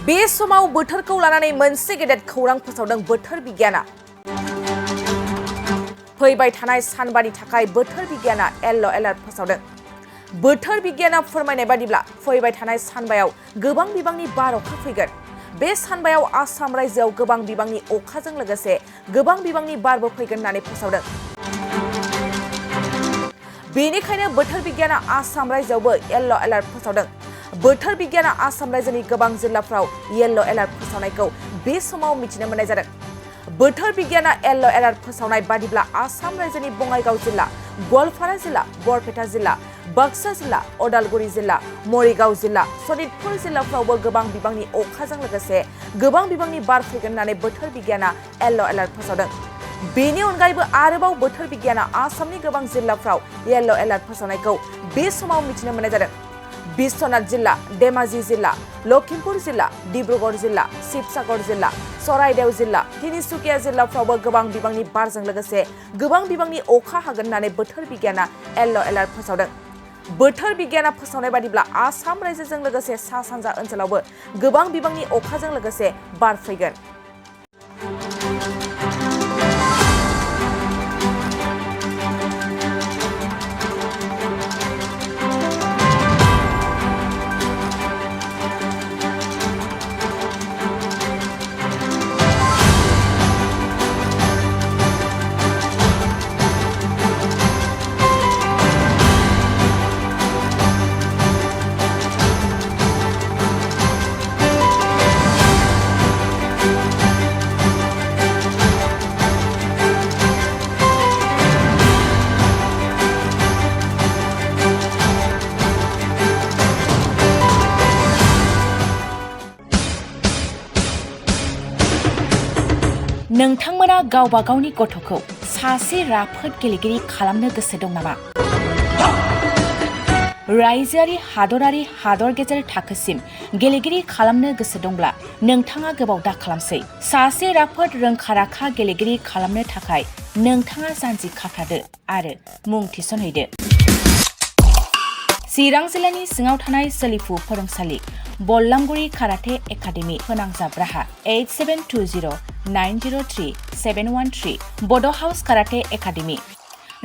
बे समाव बोथोरखौ लानानै मोनसे गेदेर खौरां फोसावदों बोथोर बिगियाना। फैबाय थानाय सानबानि थाखाय बोथोर बिगियाना येल्ल' एलार्ट फोसावदों। बोथोर बिगियाना फोरमायनाय बादिब्ला फैबाय थानाय सानबायाव गोबां बिबांनि बार अखा फैगोन। बे सानबायाव आसाम रायजोआव गोबां बिबांनि अखाजों लोगोसे गोबां बिबांनि बारबो फैगोन होननानै फोसावदों। बेनिखायनो बोथोर बिगियाना आसाम रायजोआवबो येल्ल' एलार्ट फोसावदों। बोथोर बिगियाना आसाम रायजोनि गोबां जिल्लाफ्राव येल्ल' एलार्ट फोसावनायखौ बे समाव मिथिनो मोननाय जादों। बोथोर बिगियाना येल्ल' एलार्ट फोसावनाय बादिब्ला आसाम रायजोनि बङाइगाव जिल्ला, गवालपारा जिल्ला, बरपेटा जिल्ला, बाक्सा जिल्ला, अदालगुरि जिल्ला, मरिगाव जिल्ला, सनितपुर जिल्लाफ्रावबो गोबां बिबांनि अखाजों लोगोसे गोबां बिबांनि बार फैगोन होननानै बोथोर बिगियाना येल्ल' एलार्ट फोसावदों। बेनि अनगायैबो आरोबाव बोथोर बिगियाना आसामनि गोबां जिल्लाफ्राव येल्ल' एलार्ट फोसावनायखौ बे समाव मिथिनो मोननाय जादों। बिश्वनाथ जिल्ला, धेमाजि जिल्ला, लखिमपुर जिल्ला, डिब्रुगड़ जिल्ला, शिबसागर जिल्ला, चराइदेव जिल्ला, तिनिसुकिया जिल्लाफ्रावबो गोबां बिबांनि बारजों लोगोसे गोबां बिबांनि अखा हागोन होननानै बोथोर बिगियाना येल्ल' एलार्ट फोसावदों। बोथोर बिगियाना फोसावनाय बादिब्ला आसाम रायजोजों लोगोसे सा सानजा ओनसोलावबो गोबां बिबांनि अखाजों लोगोसे बार फैगोन। नोंथांमोना गावबा गावनि गथ'खौ सासे राफोद गेलेगिरि खालामनो गोसो दं नामा? रायजोआरि, हादरारि, हादर गेजेर थाखोसिम गेलेगिरि खालामनो गोसो दंब्ला नोंथाङा गोबाव दा खालामसै। सासे राफोद रोंखा-राखा गेलेगिरि खालामनो थाखाय नोंथाङा जानजि खाफ्रादो आरो मुं थिसनहैदो। चिरां जिल्लानि सिङाव थानाय सोलिफु फोरोंसालि बल्लामगुरि काराटे एकाडेमि फोनांजाब राहा 8720903713 बड' हाउस काराटे एकाडेमि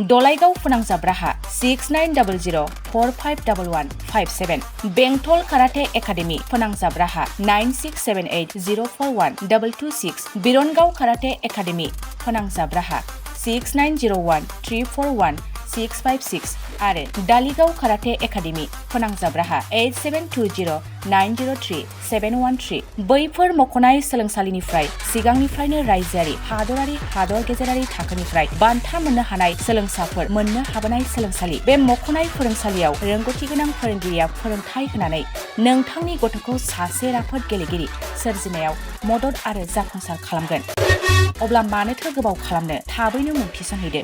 दलाइगाव फोनांजाब राहा 6900451157 बेंटल काराटे एकाडेमि फोनांजाब राहा 9678041226 बिरनगाव काराटे एकाडेमि फोनांजाब राहा 6901341656 आरो दालिगाव काराटे एकाडेमि फोनांजाब राहा 8720903713 बैफोर मख'नाय सोलोंसालिनिफ्राय सिगांनिफ्रायनो रायजोआरि, हादरारि, हादर गेजेरारि थाखोनिफ्राय बान्था मोननो हानाय सोलोंसाफोर मोननो हाबोनाय सोलोंसालि। बे मख'नाय फोरोंसालियाव रोंगौथि गोनां फोरोंगिरिया फोरोंथाय होनानै नोंथांनि गथ'खौ सासे राफोद गेलेगिरि सोरजिनायाव मदद आरो जाफुंसार खालामगोन। अब्ला मानोथो गोबाव खालामनो, थाबैनो मुं थिसनहैदो।